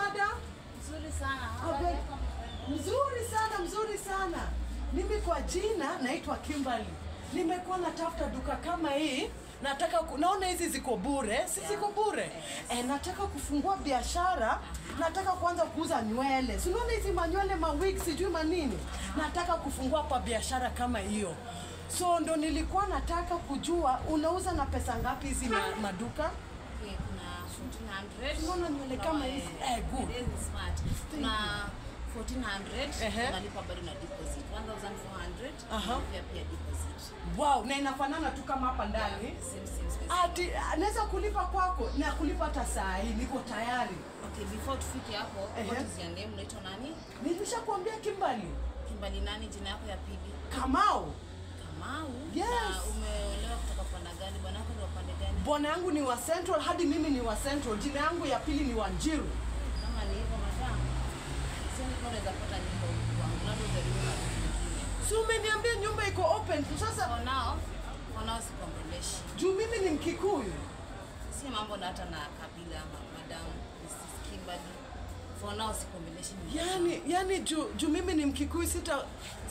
Madam? Mzuri sana. Mzuri sana, mzuri sana. Mimi kwa jina naitwa Kimberly. Nimekuwa natafuta duka kama hii. Nataka naona hizi ziko bure, si ziko bure. Nataka kufungua biashara, nataka kuanza kuuza nywele. Si unaona hizi manywele ma wigs sijui manini. Nataka kufungua kwa biashara kama hiyo. So ndo nilikuwa nataka kujua unauza na pesa ngapi hizi maduka? Okay, kuna 1400. Unaona nywele kama hizi? Good. Smart. Kuna 1400 unalipa bado na deposit 1400 pia deposit. Wow, na inafanana tu kama hapa ndani. Yeah, same. Ati naweza kulipa kwako na kulipa hata saa hii, niko tayari. Okay, before tufike hapo, what is your name? Unaitwa nani? Nilishakuambia Kimberly. Kimberly nani? Jina yako ya pili? Kamau. Kamau? Yes. Na umeolewa kutoka pande gani? Bwana yako ni wa pande gani? Bwana yangu ni wa Central, hadi mimi ni wa Central. Jina yangu ya pili ni Wanjiru. Kama ni hivyo madam, unaweza pata nyumba huku kwangu. Labda ujaribu na nyingine. Si umeniambia nyumba iko open tu sasa. For now sikuongeleshi. Juu mimi ni Mkikuyu. Si mambo na hata na kabila madam Mrs. Kimberly. For now sikuongeleshi. Yaani juu mimi ni Mkikuyu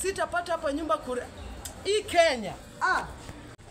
sitapata hapa nyumba kure. Hii Kenya. Ah.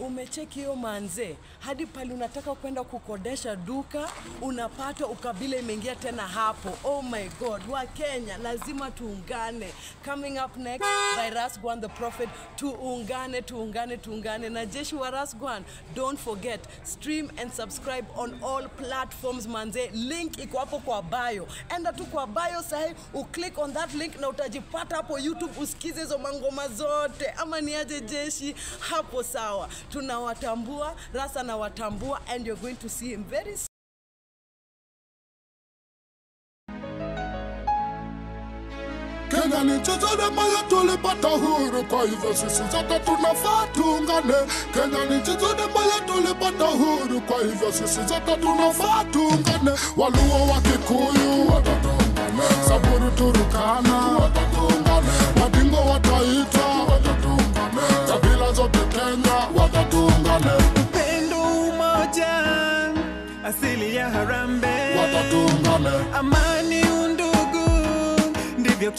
Umecheki hiyo manze, hadi pale unataka kwenda kukodesha duka, unapata ukabila imeingia tena hapo. Oh my God, wa Kenya, lazima tuungane. Coming up next by Rasgwan the Prophet, tuungane, tuungane, tuungane. Na jeshi wa Rasgwan, don't forget, stream and subscribe on all platforms manze. Link iko hapo kwa bio. Enda tu kwa bio sahi, uclick on that link na utajipata hapo YouTube usikize hizo mangoma zote. Ama niaje jeshi, hapo sawa. Tunawatambua, Rasa na watambua, and you're going to see him very soon. Kenya ni nchi ambayo tulipata huru, kwa hivyo sisi zote tunafaa tuungane. Kenya ni nchi ambayo tulipata huru, kwa hivyo sisi zote tunafaa tuungane. Waluo wa Kikuyu watatuungane, Samburu Turkana watatuungane, Wadingo Wataita watatuungane, kabila zote Kenya watatuungane. Upendo, umoja, asili ya harambee watatuungane, amani, undugu ndivyo.